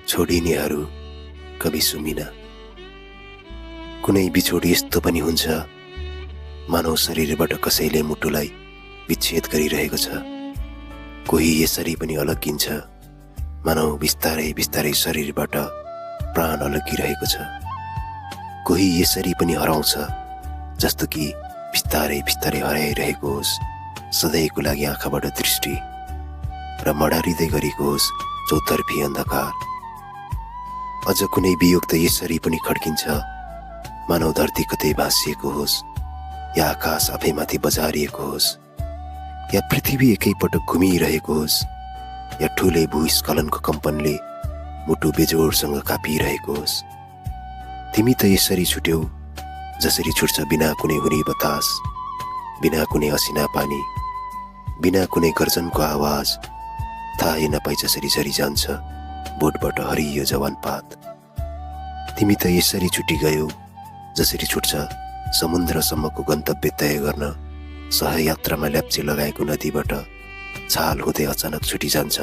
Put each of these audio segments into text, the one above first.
छोडिनेहरू कभी सुमिन। कुनै बिछोड यस्तो पनि हुन्छ, मानव शरीरबाट कसैले मुटुलाई विच्छेद गरिरहेको छ। कोही यसरी पनि अलग्गिन्छ, मानव बिस्तारै बिस्तारै शरीरबाट प्राण अलग्गिरहेको छ। कोही यसरी पनि हराउँछ, जस्तो कि बिस्तारै बिस्तारै हराइरहेको होस् सधैँको लागि आँखाबाट दृष्टि र मडारिँदै गरेको होस् चौतर्फी अन्धकार। अझ कुनै वियोग त यसरी पनि खड्किन्छ, मानव धरती कतै भाँसिएको होस् या आकाश आफैमाथि बजारिएको होस् या पृथ्वी एकैपटक घुमिरहेको होस् या ठुलै भूस्खलनको कम्पनले मुटु बेजोडसँग कापिरहेको होस्। तिमी त यसरी छुट्यौ जसरी छुट्छ बिना कुनै हुरी बतास, बिना कुनै असिना पानी, बिना कुनै गर्जनको आवाज, थाहै नपाई जसरी झरी जान्छ बोटबाट हरियो जवान पात। तिमी त यसरी छुटी गयौ जसरी छुट्छ समुद्रसम्मको गन्तव्य तय गर्न सहयात्रामा ल्याप्चे लगाएको नदीबाट छाल हुँदै अचानक छुटी जान्छ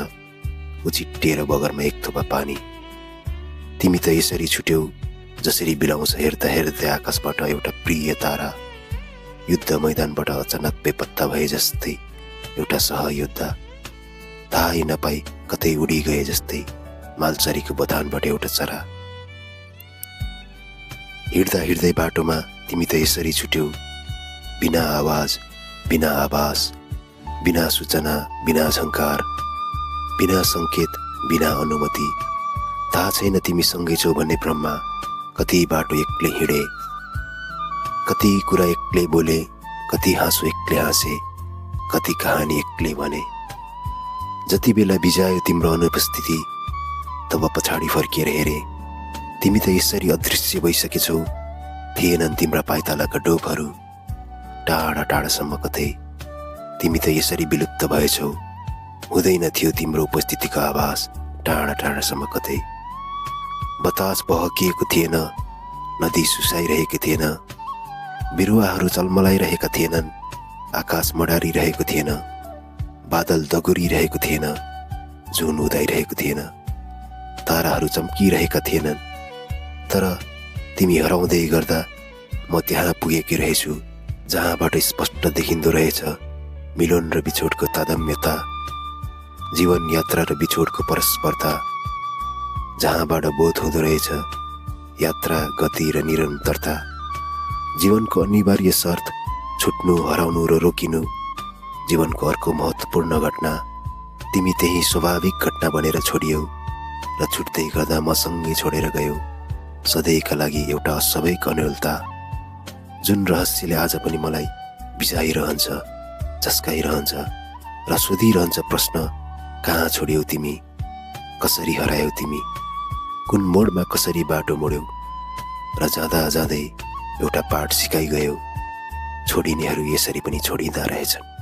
उचिटिएर बगरमा एक थोपा पानी। तिमी त यसरी छुट्यौ जसरी बिलाउँछ हेर्दा हेर्दै आकाशबाट एउटा प्रिय तारा, युद्ध मैदानबाट अचानक बेपत्ता भए जस्तै एउटा सहयोद्धा, थाहै नपाई कतै उडी गए जस्तै मालचरीको बथानबाट एउटा चरा। हिँड्दा हिँड्दै बाटोमा तिमी त यसरी छुट्यौ, बिना आवाज, बिना आभास, बिना सूचना, बिना झङ्कार, बिना सङ्केत, बिना अनुमति। थाहा छैन तिमी सँगै छौ भन्ने भ्रममा कति बाटो एक्लै हिँडे, कति कुरा एक्लै बोले, कति हाँसो एक्लै हाँसे, कति कहानी एक्लै भने। जति बेला बिजायो तिम्रो अनुपस्थिति तब पछाडि फर्किएर हेरे, तिमी त यसरी अदृश्य भइसकेछौ। थिएनन् तिम्रा पाइतालाका डोबहरू टाढा टाढासम्म कतै, तिमी त यसरी विलुप्त भएछौ। हुँदैन थियो तिम्रो उपस्थितिको आभास टाढा टाढासम्म कतै। बतास बहकिएको थिएन, नदी सुसाइरहेको थिएन, बिरुवाहरू चलमलाइरहेका थिएनन्, आकाश मडारिरहेको थिएन, बादल दगुरिरहेको थिएन, जुन उदाइरहेको थिएन, ताराहरू चम्किरहेका थिएनन्। तर तिमी हराउँदै गर्दा म त्यहाँ पुगेकी रहेछु जहाँबाट स्पष्ट देखिँदो रहेछ मिलन र बिछोडको तादम्यता, जीवन यात्रा र बिछोडको परस्परता, जहाँबाट बोध हुँदो रहेछ यात्रा, गति र निरन्तरता। जीवनको अनिवार्य शर्त छुट्नु, हराउनु र रोकिनु, जीवनको अर्को महत्त्वपूर्ण घटना। तिमी त्यही स्वाभाविक घटना बनेर छोडियौ र छुट्दै गर्दा मसँगै छोडेर गयौ सधैँका लागि एउटा अस्वाभाविक अनिवार्यता, जुन रहस्यले आज पनि मलाई बिझाइरहन्छ, झस्काइरहन्छ र सोधिरहन्छ प्रश्न, कहाँ छोड्यौ तिमी, कसरी हरायौ तिमी, कुन मोडमा कसरी बाटो मोड्यौ र जाँदा जाँदै एउटा पाठ सिकाइगयौ। छोडिनेहरू यसरी पनि छोडिँदा रहेछन्।